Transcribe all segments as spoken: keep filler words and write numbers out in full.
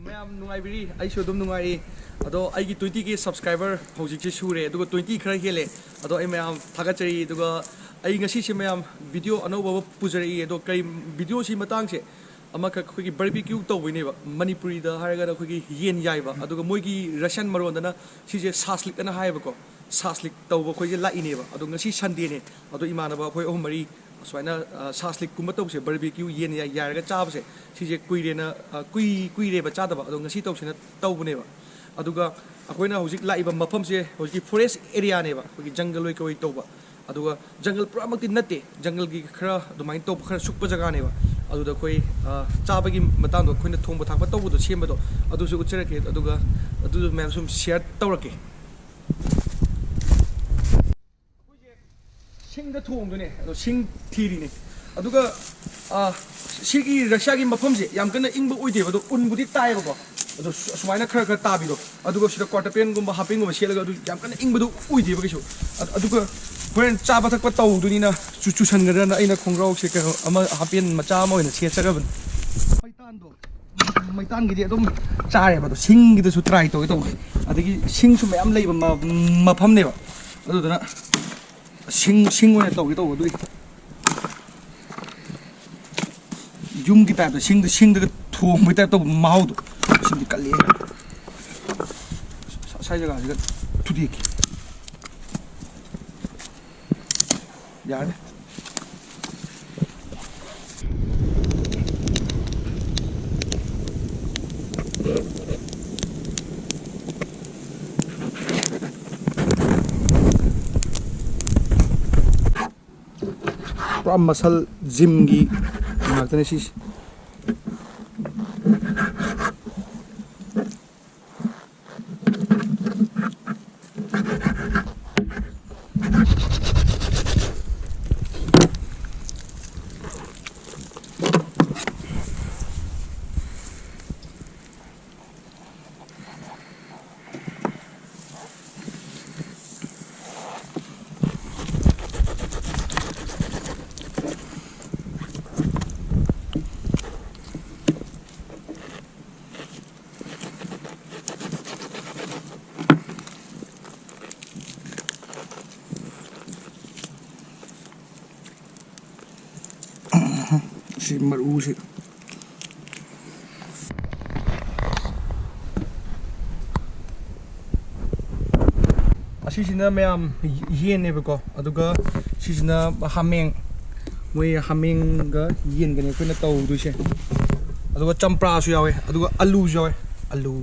ꯃꯌꯥꯝ ꯅꯨꯡꯉꯥꯏꯕꯤꯔꯤ? ꯑꯩꯁꯨ ꯑꯗꯨꯝ ꯅꯨꯡꯉꯥꯏꯔꯤ꯫ ꯑꯗꯣ ꯑꯩꯒꯤ twenty K subscriber ꯍꯧꯖꯤꯛꯁꯦ ꯁꯨꯔꯦ, ꯑꯗꯨꯒ twenty ꯈꯔ ꯍꯦꯜꯂꯦ꯫ ꯑꯗꯣ ꯑꯩ ꯃꯌꯥꯝ ꯊꯥꯒꯠꯆꯔꯤ꯫ ꯑꯗꯨꯒ ꯑꯩ ꯉꯁꯤꯁꯦ ꯃꯌꯥꯝ video ꯑꯅꯧꯕ ꯑꯃ ꯄꯨꯖꯔꯛꯏ꯫ ꯑꯗꯣ ꯀꯔꯤ videoꯁꯤ ꯃꯇꯥꯡꯁꯦ ꯑꯃꯈꯛ ꯑꯩꯈꯣꯏꯒꯤ barbecue ꯇꯧꯕꯩꯅꯦꯕ꯫ ꯃꯅꯤꯄꯨꯔꯤꯗ ꯍꯥꯏꯔꯒꯅ ꯑꯩꯈꯣꯏꯒꯤ ꯌꯦꯟ ꯌꯥꯏꯕ, ꯑꯗꯨꯒ ꯃꯣꯏꯒꯤ Russian ꯃꯔꯣꯟꯗꯅ ꯁꯤꯁꯦ ꯁꯥꯁꯂꯤꯛ ꯑꯅ ꯍꯥꯏꯌꯦꯕꯀꯣ꯫ ꯁꯥꯁꯂꯤꯛ ꯇꯧꯕ ꯑꯩꯈꯣꯏꯁꯦ ꯂꯥꯛꯏꯅꯦꯕ꯫ ꯑꯗꯣ ꯉꯁꯤ Sundayꯅꯦ꯫ ꯑꯗꯣ ꯏꯃꯥꯟꯅꯕ ꯑꯩꯈꯣꯏ ꯑꯍꯨꯝ ꯃꯔꯤ ꯑꯁꯨꯃꯥꯏꯅ, ꯑ, ꯁꯥꯁꯂꯤꯛꯀꯨꯝꯕ ꯇꯧꯕꯁꯦ, barbecue ꯌꯦꯟ ꯌꯥꯏ-, ꯌꯥꯏꯔꯒ ꯆꯥꯕꯁꯦ, ꯁꯤꯁꯦ ꯀꯨꯏꯔꯦꯅ, ꯑ, ꯀꯨꯏ-, ꯀꯨꯏꯔꯦꯕ ꯆꯥꯗꯕ꯫ ꯑꯗꯣ ꯉꯁꯤ ꯇꯧꯁꯦꯅ ꯇꯧꯕꯅꯦꯕ꯫ ꯑꯗꯨꯒ ꯑꯩꯈꯣꯏꯅ ꯍꯧꯖꯤꯛ ꯂꯥꯛꯏꯕ ꯃꯐꯝꯁꯦ ꯍꯧꯖꯤꯛꯀꯤ forest areaꯅꯦꯕ, ꯑꯩꯈꯣꯏꯒꯤ jungle ꯑꯣꯏ ꯀꯩ ꯑꯣꯏ ꯇꯧꯕ꯫ ꯑꯗꯨꯒ jungle ꯄꯨꯔꯥꯃꯛꯇꯤ ꯅꯠꯇꯦ, jungleꯒꯤ ꯈꯔ ꯑꯗꯨꯃꯥꯏꯅ ꯇꯧꯕ, ꯈꯔ ꯁꯨꯛꯄ ꯖꯒꯥꯅꯦꯕ꯫ ꯑꯗꯨꯗ ꯑꯩꯈꯣꯏ, ꯑ, ꯆꯥꯕꯒꯤ ꯃꯇꯥꯡꯗꯣ, ꯑꯩꯈꯣꯏꯅ ꯊꯣꯡꯕ ꯊꯥꯛꯄ ꯇꯧꯕꯗꯣ, ꯁꯦꯝꯕꯗꯣ, ꯑꯗꯨꯁꯨ ꯎꯠꯆꯔꯛꯀꯦ꯫ ꯑꯗꯨꯒ ꯑꯗꯨꯁꯨ ꯃꯌꯥꯝ ꯁꯨꯝ share ꯇꯧꯔꯛꯀꯦ꯫ ꯁꯤꯡꯗ ꯊꯣꯡꯗꯣꯏꯅꯦ꯫ ꯑꯗꯣ ꯁꯤꯡ ꯊꯤꯔꯤꯅꯦ꯫ ꯑꯗꯨꯒ, ꯑ, ꯁꯤꯒꯤ Russiaꯒꯤ ꯃꯐꯝꯁꯦ ꯌꯥꯝ ꯀꯟꯅ ꯏꯪꯕ ꯑꯣꯏꯗꯦꯕ, ꯑꯗꯣ ꯎꯟꯕꯨꯗꯤ ꯇꯥꯏꯌꯦꯕꯀꯣ꯫ ꯑꯗꯣ ꯁꯨ-, ꯁꯨꯃꯥꯏꯅ ꯈꯔ ꯈꯔ ꯇꯥꯕꯤꯗꯣ꯫ ꯑꯗꯨꯒ ꯁꯤꯗ quarter panꯠꯀꯨꯝꯕ, half panꯠꯀꯨꯝꯕ ꯁꯦꯠꯂꯒ, ꯑꯗꯨ ꯌꯥꯝ ꯀꯟꯅ ꯏꯪꯕꯗꯣ ꯑꯣꯏꯗꯦꯕ ꯀꯩꯁꯨ꯫ ꯑ-, ꯑꯗꯨꯒ ꯍꯣꯔꯦꯟ ꯆꯥꯕ ꯊꯛꯄ ꯇꯧꯗꯣꯏꯅꯤꯅ ꯆꯨ-, ꯆꯨꯁꯟꯒꯗ꯭ꯔꯅ ꯑꯩꯅ ꯈꯣꯡꯒ꯭ꯔꯥꯎꯁꯦ ꯀꯩꯅꯣ ꯑꯃ, half pant ꯃꯆꯥ ꯑꯃ ꯑꯣꯏꯅ ꯁꯦꯠꯆꯔꯕꯅꯤ꯫ ꯃꯩꯇꯥꯟꯗꯣ, ꯃꯩꯇꯥꯟꯒꯤꯗꯤ ꯑꯗꯨꯝ ꯆꯥꯔꯦꯕ, ꯑꯗꯣ ꯁꯤꯡꯒꯤꯗꯁꯨ try ꯇꯧꯒꯦ ꯇꯧꯕꯅꯦ꯫ ꯑꯗꯒꯤ ꯁꯤꯡꯁꯨ ꯃꯌꯥꯝ ꯂꯩꯕ ꯃ-, ꯃꯐꯝꯅꯦꯕ꯫ ꯑꯗꯨꯗꯨꯅ ꯁꯤꯡ, ꯁꯤꯡ ꯑꯣꯏꯅ ꯇꯧꯒꯦ ꯇꯧꯕ ꯑꯗꯨꯒꯤ꯫ ꯌꯨꯝꯒꯤ typeꯇ ꯁꯤꯡꯗ, ꯁꯤꯡꯗꯒ ꯊꯣꯡꯕꯒꯤ type ꯇꯧꯕ ꯃꯍꯥꯎꯗꯣ꯫ ꯁꯤꯡꯗꯤ ꯀꯜꯂꯦ꯫ ꯁ-, ꯁ꯭ꯋꯥꯏ ꯖꯒꯥꯁꯤꯒ ꯊꯨꯗꯦꯛꯀꯦ꯫ ꯌꯥꯔꯦ꯫ ꯄꯨꯔꯥ muscle gymꯒꯤ ꯉꯥꯛꯇꯅꯦ ꯁꯤꯁꯦ꯫ ꯃꯔꯨꯁꯦ꯫ ꯑꯁꯤꯁꯤꯅ ꯃꯌꯥꯝ ꯌꯦꯟꯅꯦꯕꯀꯣ, ꯑꯗꯨꯒ ꯁꯤꯁꯤꯅ ꯍꯥꯃꯦꯡ, ꯃꯣꯏ ꯍꯥꯃꯦꯡꯒ ꯌꯦꯟꯒꯅꯤ ꯑꯩꯈꯣꯏꯅ ꯇꯧꯗꯣꯏꯁꯦ꯫ ꯑꯗꯨꯒ ꯆꯝꯄ꯭ꯔꯥꯁꯨ ꯌꯥꯎꯋꯦ, ꯑꯗꯨꯒ ꯑꯂꯨꯁꯨ ꯌꯥꯎꯋꯦ, ꯑꯂꯨ꯫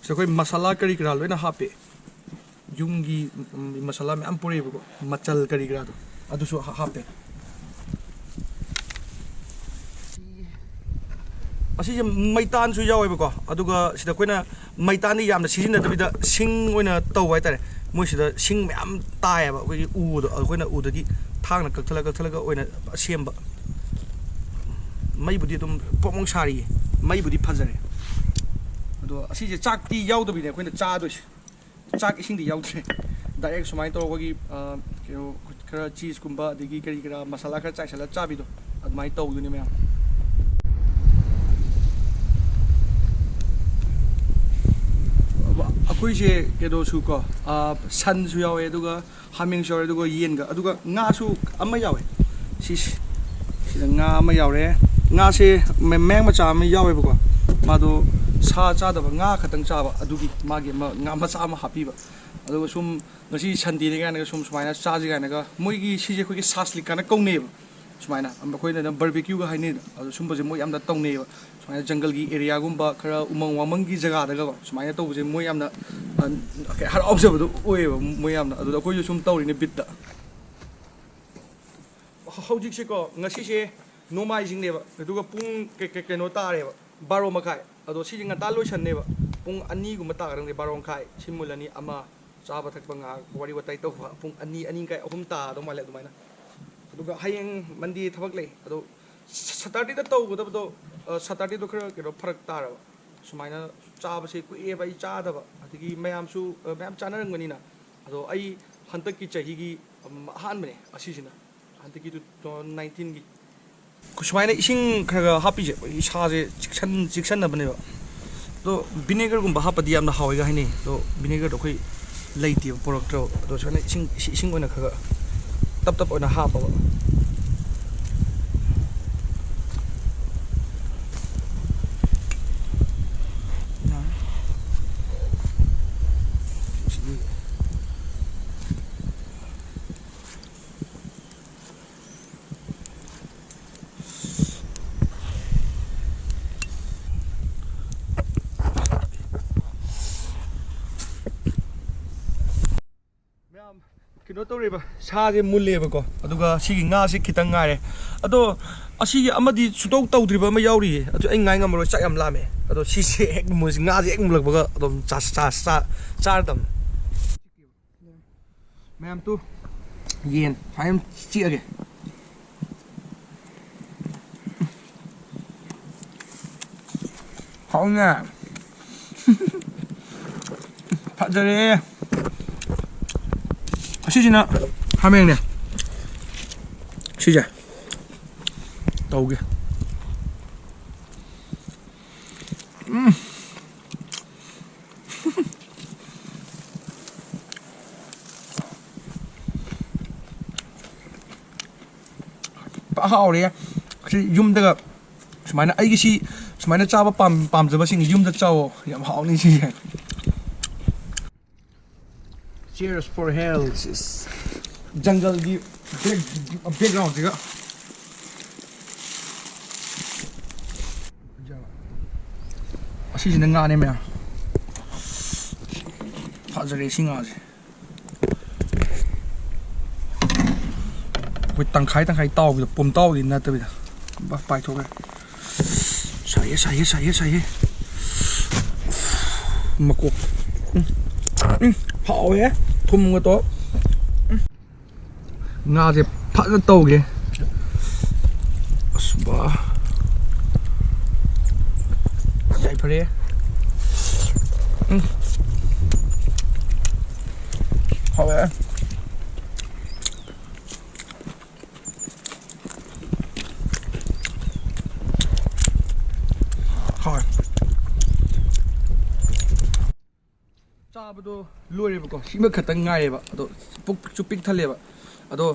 ꯁꯤꯗ ꯑꯩꯈꯣꯏ ꯃꯁꯥꯂꯥ ꯀꯔꯤ ꯀꯔꯥ ꯂꯣꯏꯅ ꯍꯥꯞꯄꯦ꯫ ꯌꯨꯝꯒꯤ, ꯎꯝ, ꯃꯁꯥꯂꯥ ꯃꯌꯥꯝ ꯄꯨꯔꯛꯑꯦꯕꯀꯣ, ꯃꯆꯜ ꯀꯔꯤ ꯀꯔꯥꯗꯣ, ꯑꯗꯨꯁꯨ ꯍꯥ-, ꯍꯥꯞꯄꯦ꯫ ꯑꯁꯤꯁꯦ ꯃꯩꯇꯥꯟꯁꯨ ꯌꯥꯎꯋꯦꯕꯀꯣ, ꯑꯗꯨꯒ ꯁꯤꯗ ꯑꯩꯈꯣꯏꯅ ꯃꯩꯇꯥꯟꯗꯤ ꯌꯥꯝꯅ ꯁꯤꯖꯤꯟꯅꯗꯕꯤꯗ ꯁꯤꯡ ꯑꯣꯏꯅ ꯇꯧꯕ ꯍꯥꯏꯇꯥꯔꯦ꯫ ꯃꯣꯏꯁꯤꯗ ꯁꯤꯡ ꯃꯌꯥꯝ ꯇꯥꯏꯌꯦꯕ, ꯑꯩꯈꯣꯏꯒꯤ ꯎꯗꯣ, ꯑꯩꯈꯣꯏꯅ ꯎꯗꯒꯤ ꯊꯥꯡꯅ ꯀꯛꯊꯠꯂ ꯀꯛꯊꯠꯂꯒ ꯑꯣꯏꯅ ꯁꯦꯝꯕ꯫ ꯃꯩꯕꯨꯗꯤ ꯑꯗꯨꯝ ꯄ꯭ꯔꯣꯡ ꯄ꯭ꯔꯣꯡ ꯁꯥꯔꯤꯌꯦ, ꯃꯩꯕꯨꯗꯤ ꯐꯖꯔꯦ꯫ ꯑꯗꯣ ꯑꯁꯤꯁꯦ ꯆꯥꯛꯇꯤ ꯌꯥꯎꯗꯕꯤꯅꯦ ꯑꯩꯈꯣꯏꯅ ꯆꯥꯗꯣꯏꯁꯦ꯫ ꯆꯥꯛ ꯏꯁꯤꯡꯗꯤ ꯌꯥꯎꯗ꯭ꯔꯦ꯫ ꯗꯥꯏꯔꯦꯛ ꯁꯨꯃꯥꯏꯅ ꯇꯧꯔꯒ ꯑꯩꯈꯣꯏꯒꯤ, ꯑ, ꯀꯩꯅꯣ, ꯈꯔ ꯆꯤꯁꯀꯨꯝꯕ, ꯑꯗꯒꯤ ꯀꯔꯤ ꯀꯔꯥ, ꯃꯁꯥꯂꯥ ꯈꯔ ꯆꯥꯏꯁꯜꯂ ꯆꯥꯕꯤꯗꯣ, ꯑꯗꯨꯃꯥꯏꯅ ꯇꯧꯗꯣꯏꯅꯦ ꯃꯌꯥꯝ꯫ ꯑꯩꯈꯣꯏꯁꯦ ꯀꯩꯅꯣꯁꯨ ꯀꯣ, ꯑ, ꯁꯟꯁꯨ ꯌꯥꯎꯋꯦ, ꯑꯗꯨꯒ ꯍꯥꯃꯦꯡꯁꯨ ꯌꯥꯎꯔꯦ, ꯑꯗꯨꯒ ꯌꯦꯟꯒ, ꯑꯗꯨꯒ ꯉꯥꯁꯨ ꯑꯃ ꯌꯥꯎꯋꯦ꯫ ꯁꯤꯁꯦ, ꯁꯤꯗ ꯉꯥ ꯑꯃ ꯌꯥꯎꯔꯦ꯫ ꯉꯥꯁꯦ ꯃ-, ꯃꯌꯥꯡ ꯃꯆꯥ ꯑꯃ ꯌꯥꯎꯋꯦꯕꯀꯣ, ꯃꯥꯗꯣ ꯁꯥ ꯆꯥꯗꯕ, ꯉꯥ ꯈꯛꯇꯪ ꯆꯥꯕ, ꯑꯗꯨꯒꯤ ꯃꯥꯒꯤ ꯑꯃ ꯉꯥ ꯃꯆꯥ ꯑꯃ ꯍꯥꯞꯄꯤꯕ꯫ ꯑꯗꯨꯒ ꯁꯨꯝ ꯉꯁꯤ ꯁꯟꯗꯦꯅꯤ ꯀꯥꯏꯅꯒ ꯁꯨꯝ ꯁꯨꯃꯥꯏꯅ ꯆꯥꯁꯤ ꯀꯥꯏꯅꯒ, ꯃꯣꯏꯒꯤ ꯁꯤꯁꯦ ꯑꯩꯈꯣꯏꯒꯤ ꯁꯥꯁꯂꯤꯛ ꯀꯥꯏꯅ ꯀꯧꯅꯩꯌꯦꯕ꯫ ꯁꯨꯃꯥꯏꯅ ꯑꯩꯈꯣꯏꯅ ꯑꯗꯨꯝ ꯕꯔꯕꯤꯀ꯭ꯌꯨꯒ ꯍꯥꯏꯅꯩꯗ, ꯑꯗꯣ ꯁꯨꯝꯕꯁꯦ ꯃꯣꯏ ꯌꯥꯝꯅ ꯇꯧꯅꯩꯌꯦꯕ꯫ ꯁꯨꯃꯥꯏꯅ ꯖꯪꯒꯜꯒꯤ ꯑꯦꯔꯤꯌꯥꯒꯨꯝꯕ, ꯈꯔ ꯎꯃꯪ ꯋꯥꯃꯪꯒꯤ ꯖꯒꯥꯗꯒꯀꯣ, ꯁꯨꯃꯥꯏꯅ ꯇꯧꯕꯁꯦ ꯃꯣꯏ ꯌꯥꯝꯅ, ꯑ, ꯀꯩ, ꯍꯔꯥꯎꯖꯕꯗꯣ ꯑꯣꯏꯌꯦꯕ ꯃꯣꯏ ꯌꯥꯝꯅ꯫ ꯑꯗꯨꯗ ꯑꯩꯈꯣꯏꯁꯨ ꯁꯨꯝ ꯇꯧꯔꯤꯅꯦ ꯕꯤꯠꯇ꯫ ꯍ-, ꯍꯧꯖꯤꯛꯁꯦꯀꯣ, ꯉꯁꯤꯁꯦ ꯅꯣꯡꯃꯥꯏꯖꯤꯡꯅꯦꯕ, ꯑꯗꯨꯒ ꯄꯨꯡ ꯀꯩ-, ꯀꯩ-, ꯀꯩꯅꯣ ꯇꯥꯔꯦꯕ, ꯕꯥꯔꯣ ꯃꯈꯥꯏ꯫ ꯑꯗꯣ ꯁꯤꯁꯦ ꯉꯟꯇꯥ ꯂꯣꯏꯁꯟꯅꯦꯕ, ꯄꯨꯡ ꯑꯅꯤꯒꯨꯝꯕ ꯇꯥꯒꯗꯕꯅꯦ, ꯕꯥꯔꯣ ꯃꯈꯥꯏ, ꯁꯤ ꯃꯨꯜꯂꯅꯤ, ꯑꯃ, ꯆꯥꯕ ꯊꯛꯄ ꯉꯥꯏꯍꯥꯛ, ꯋꯥꯔꯤ ꯋꯥꯇꯥꯏ ꯇꯧꯕ, ꯄꯨꯡ ꯑꯅꯤ, ꯑꯅꯤ ꯃꯈꯥꯏ, ꯑꯍꯨꯝ ꯇꯥꯗꯧ ꯃꯥꯜꯂꯦ ꯑꯗꯨꯃꯥꯏꯅ꯫ ꯑꯗꯨꯒ ꯍꯌꯦꯡ ꯃꯟꯗꯦ ꯊꯕꯛ ꯂꯩ, ꯑꯗꯣ ꯁ-, ꯁꯇꯔꯗꯦꯗ ꯇꯧꯒꯗꯕꯗꯣ, ꯑ, ꯁꯇꯔꯗꯦꯗꯣ ꯈꯔ ꯀꯩꯅꯣ ꯐꯔꯛ ꯇꯥꯔꯕ꯫ ꯁꯨꯃꯥꯏꯅ ꯆꯥꯕꯁꯦ ꯀꯨꯏꯔꯦꯕ ꯑꯩ ꯆꯥꯗꯕ, ꯑꯗꯒꯤ ꯃꯌꯥꯝꯁꯨ, ꯑ, ꯃꯌꯥꯝ ꯆꯥꯅꯔꯝꯒꯅꯤꯅ꯫ ꯑꯗꯣ ꯑꯩ ꯍꯟꯗꯛꯀꯤ ꯆꯍꯤꯒꯤ, ꯎꯝ, ꯑꯍꯥꯟꯕꯅꯦ ꯑꯁꯤꯁꯤꯅ, ꯍꯟꯗꯛꯀꯤ two thousand nineteenꯒꯤ꯫ ꯁꯨꯃꯥꯏꯅ ꯏꯁꯤꯡ ꯈꯔ ꯈꯔ ꯍꯥꯞꯄꯤꯁꯦ ꯑꯩꯈꯣꯏ ꯏꯁꯥꯁꯦ ꯆꯤꯛꯁꯟ-, ꯆꯤꯛꯁꯟꯅꯕꯅꯦꯕ꯫ ꯑꯗꯣ ꯚꯤꯅꯦꯒꯔꯒꯨꯝꯕ ꯍꯥꯞꯄꯗꯤ ꯌꯥꯝꯅ ꯍꯥꯎꯋꯦꯒ ꯍꯥꯏꯅꯩ꯫ ꯑꯗꯣ ꯚꯤꯅꯦꯒꯔꯗꯣ ꯑꯩꯈꯣꯏ ꯂꯩꯇꯦꯕ, ꯄꯨꯔꯛꯇ꯭ꯔꯕ꯫ ꯑꯗꯣ ꯁꯨꯃꯥꯏꯅ ꯏꯁꯤꯡ, ꯏꯁꯤꯡ, ꯏꯁꯤꯡ ꯑꯣꯏꯅ ꯈꯔ ꯈꯔ ꯇꯞ ꯇꯞ ꯑꯣꯏꯅ ꯍꯥꯞꯄꯕ꯫ ꯃꯌꯥꯝ, ꯀꯩꯅꯣ ꯇꯧꯔꯦꯕ, ꯁꯥꯁꯦ ꯃꯨꯜꯂꯦꯕꯀꯣ, ꯑꯗꯨꯒ ꯁꯤꯒꯤ ꯉꯥꯁꯦ ꯈꯤꯇꯪ ꯉꯥꯏꯔꯦ꯫ ꯑꯗꯣ ꯑꯁꯤꯒꯤ ꯑꯃꯗꯤ ꯁꯨꯡꯇꯧ ꯇꯧꯗ꯭ꯔꯤꯕ ꯑꯃ ꯌꯥꯎꯔꯤꯌꯦ, ꯑꯗꯨ ꯑꯩ ꯉꯥꯏ ꯉꯝꯃꯔꯣꯏ, ꯆꯥꯛ ꯌꯥꯝ ꯂꯥꯝꯃꯦ꯫ ꯑꯗꯣ ꯁꯤꯁꯦ ꯍꯦꯛ ꯃꯨꯜ-, ꯉꯥꯁꯦ ꯍꯦꯛ ꯃꯨꯜꯂꯛꯄꯒ ꯑꯗꯨꯝ ꯆꯥ-, ꯆꯥ-, ꯆꯥ-, ꯆꯥꯔꯗꯝꯅꯤ꯫ ꯃꯌꯥꯝ ꯇꯨ, ꯌꯦꯟ ꯁꯨꯃꯥꯏꯅ ꯆꯤꯛꯑꯒꯦ꯫ ꯍꯥꯎꯅꯦ꯫ ꯐꯖꯔꯦ꯫ ꯑꯁꯤꯁꯤꯅ ꯍꯥꯃꯦꯡꯅꯦ꯫ ꯁꯤꯁꯦ ꯇꯧꯒꯦ꯫ ꯎꯝ꯫ ꯐꯖ ꯍꯥꯎꯔꯦ꯫ ꯁꯤ ꯌꯨꯝꯗꯒ ꯁꯨꯃꯥꯏꯅ, ꯑꯩꯒꯤ ꯁꯤ ꯁꯨꯃꯥꯏꯅ ꯆꯥꯕ ꯄꯥꯝ-, ꯄꯥꯝꯖꯕꯁꯤꯡ ꯌꯨꯝꯗ ꯆꯥꯎꯋꯣ, ꯌꯥꯝ ꯍꯥꯎꯅꯤ ꯁꯤꯁꯦ꯫ Cheers for health꯫ ꯖꯪꯒꯜꯒꯤ back-, background ꯁꯤꯒ꯫ ꯑꯁꯤꯁꯤꯅ ꯉꯥꯅꯦ ꯃꯌꯥꯝ꯫ ꯐꯖꯔꯦ ꯁꯤ ꯉꯥꯁꯦ꯫ ꯑꯩꯈꯣꯏ ꯇꯪꯈꯥꯏ ꯇꯪꯈꯥꯏ ꯇꯥꯎꯕꯤꯗꯣ, ꯄꯨꯝ ꯇꯥꯎꯕꯗꯤ ꯅꯠꯇꯕꯤꯗ꯫ ꯕꯥ, ꯄꯥꯏꯊꯣꯛꯈ꯭ꯔꯦ꯫ ꯁꯥꯏꯌꯦ, ꯁꯥꯏꯌꯦ, ꯁꯥꯏꯌꯦ, ꯁꯥꯏꯌꯦ꯫ ꯃꯀꯣꯛ꯫ ꯎꯝ꯫ ꯎꯝ꯫ ꯍꯥꯎꯋꯦ꯫ ꯊꯨꯝꯒ ꯇꯧꯔ꯫ ꯎꯝ꯫ ꯉꯥꯁꯦ ꯐꯖꯅ ꯇꯧꯒꯦ꯫ ꯑꯁ ꯕꯥ꯫ ꯌꯥꯏꯐꯔꯦ꯫ ꯎꯝ꯫ ꯍꯥꯎꯋꯦ꯫ ꯍꯥꯎꯋꯦ꯫ ꯆꯥꯕꯗꯣ ꯂꯣꯏꯔꯦꯕꯀꯣ, ꯁꯤꯃ ꯈꯛꯇꯪ ꯉꯥꯏꯔꯦꯕ꯫ ꯑꯗꯣ ꯄꯨꯛꯁꯨ ꯄꯤꯛ ꯊꯜꯂꯦꯕ꯫ ꯑꯗꯣ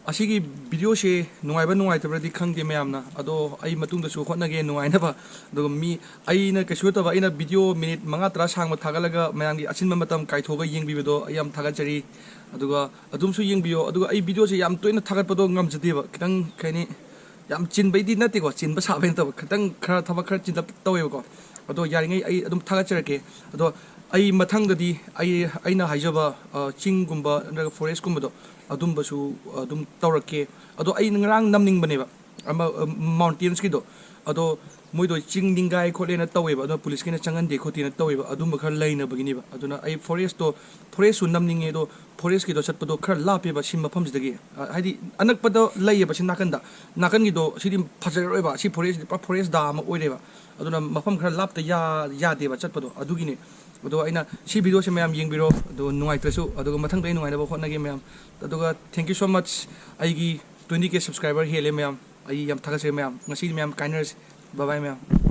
ꯑꯁꯤꯒꯤ ꯚꯤꯗꯤꯑꯣꯁꯦ ꯅꯨꯡꯉꯥꯏꯕ ꯅꯨꯡꯉꯥꯏꯇꯕ꯭ꯔꯗꯤ ꯈꯪꯗꯦ ꯃꯌꯥꯝꯅ, ꯑꯗꯣ ꯑꯩ ꯃꯇꯨꯡꯗꯁꯨ ꯍꯣꯠꯅꯒꯦ ꯅꯨꯡꯉꯥꯏꯅꯕ꯫ ꯑꯗꯨꯒ ꯃꯤ, ꯑꯩꯅ ꯀꯩꯁꯨ ꯅꯠꯇꯕ, ꯑꯩꯅ ꯚꯤꯗꯤꯑꯣ ꯃꯤꯅꯤꯠ ꯃꯉꯥ ꯇꯔꯥ ꯁꯥꯡꯕ ꯊꯥꯒꯠꯂꯒ ꯃꯌꯥꯝꯒꯤ ꯑꯆꯤꯟꯕ ꯃꯇꯝ ꯀꯥꯏꯊꯣꯛꯑꯒ ꯌꯦꯡꯕꯤꯕꯗꯣ ꯑꯩ ꯌꯥꯝ ꯊꯥꯒꯠꯆꯔꯤ꯫ ꯑꯗꯨꯒ ꯑꯗꯨꯝꯁꯨ ꯌꯦꯡꯕꯤꯌꯣ꯫ ꯑꯗꯨꯒ ꯑꯩ ꯚꯤꯗꯤꯑꯣꯁꯦ ꯌꯥꯝ ꯇꯣꯏꯅ ꯊꯥꯒꯠꯄꯗꯣ ꯉꯝꯖꯗꯦꯕ, ꯈꯤꯇꯪ ꯀꯩ ꯍꯥꯏꯅꯤ, ꯌꯥꯝ ꯆꯤꯟꯕꯩꯗꯤ ꯅꯠꯇꯦꯀꯣ, ꯆꯤꯟꯕ ꯁꯥꯕꯩ ꯅꯠꯇꯕ, ꯈꯤꯇꯪ ꯈꯔ ꯊꯕꯛ ꯈꯔ ꯆꯤꯟꯂꯞ ꯇꯧꯋꯦꯕꯀꯣ꯫ ꯑꯗꯣ ꯌꯥꯔꯤꯉꯩ ꯑꯩ ꯑꯗꯨꯝ ꯊꯥꯒꯠꯆꯔꯛꯀꯦ꯫ ꯑꯗꯣ ꯑꯩ ꯃꯊꯪꯗꯗꯤ ꯑꯩ, ꯑꯩꯅ ꯍꯥꯏꯖꯕ, ꯑ, ꯆꯤꯡꯒꯨꯝꯕ ꯅꯠꯇ꯭ꯔꯒ ꯐꯣꯔꯦꯁꯀꯨꯝꯕꯗꯣ ꯑꯗꯨꯝꯕꯁꯨ ꯑꯗꯨꯝ ꯇꯧꯔꯛꯀꯦ꯫ ꯑꯗꯣ ꯑꯩ ꯉꯔꯥꯡ ꯅꯝꯅꯤꯡꯕꯅꯦꯕ, ꯑꯃ, ꯑ, ꯃꯥꯎꯟꯇꯦꯟꯁꯀꯤꯗꯣ꯫ ꯑꯗꯣ ꯃꯣꯏꯗꯣ ꯆꯤꯡ ꯅꯤꯡꯒꯥꯏ ꯈꯣꯠꯂꯦꯅ ꯇꯧꯋꯦꯕ, ꯑꯗꯣ ꯄꯨꯂꯤꯁꯀꯤꯅ ꯆꯪꯍꯟꯗꯦ ꯈꯣꯠꯇꯦꯅ ꯇꯧꯋꯦꯕ, ꯑꯗꯨꯝꯕ ꯈꯔ ꯂꯩꯅꯕꯒꯤꯅꯦꯕ꯫ ꯑꯗꯨꯅ ꯑꯩ ꯐꯣꯔꯦꯁꯇꯣ, ꯐꯣꯔꯦꯁꯁꯨ ꯅꯝꯅꯤꯡꯉꯦ, ꯑꯗꯣ ꯐꯣꯔꯦꯁꯀꯤꯗꯣ ꯆꯠꯄꯗꯣ ꯈꯔ ꯂꯥꯞꯄꯦꯕ ꯁꯤ ꯃꯐꯝꯁꯤꯗꯒꯤ꯫ ꯑ, ꯍꯥꯏꯗꯤ ꯑꯅꯛꯄꯗ ꯂꯩꯌꯦꯕ ꯁꯤ ꯅꯥꯀꯟꯗ, ꯅꯥꯀꯟꯒꯤꯗꯣ ꯁꯤꯗꯤ ꯐꯖꯔꯔꯣꯏꯕ, ꯁꯤ ꯐꯣꯔꯦꯁ, ꯄꯨꯔꯥ ꯐꯣꯔꯦꯁ ꯗꯥ ꯑꯃ ꯑꯣꯏꯔꯦꯕ꯫ ꯑꯗꯨꯅ ꯃꯐꯝ ꯈꯔ ꯂꯥꯞꯇ ꯌꯥ-, ꯌꯥꯗꯦꯕ ꯆꯠꯄꯗꯣ, ꯑꯗꯨꯒꯤꯅꯦ꯫ ꯑꯗꯣ ꯑꯩꯅ ꯁꯤ ꯚꯤꯗꯤꯑꯣꯁꯦ ꯃꯌꯥꯝ ꯌꯦꯡꯕꯤꯔꯣ, ꯑꯗꯣ ꯅꯨꯡꯉꯥꯏꯇ꯭ꯔꯁꯨ, ꯑꯗꯨꯒ ꯃꯊꯪꯗ ꯑꯩ ꯅꯨꯡꯉꯥꯏꯅꯕ ꯍꯣꯠꯅꯒꯦ ꯃꯌꯥꯝ꯫ ꯑꯗꯨꯒ thank you so much, ꯑꯩꯒꯤ twenty K subscriber ꯍꯦꯜꯂꯦ ꯃꯌꯥꯝ, ꯑꯩ ꯌꯥꯝ ꯊꯥꯒꯠꯆꯔꯤ ꯃꯌꯥꯝ꯫ ꯉꯁꯤꯗꯤ ꯃꯌꯥꯝ ꯀꯥꯏꯅꯔꯁꯤ, bye bye ꯃꯌꯥꯝ꯫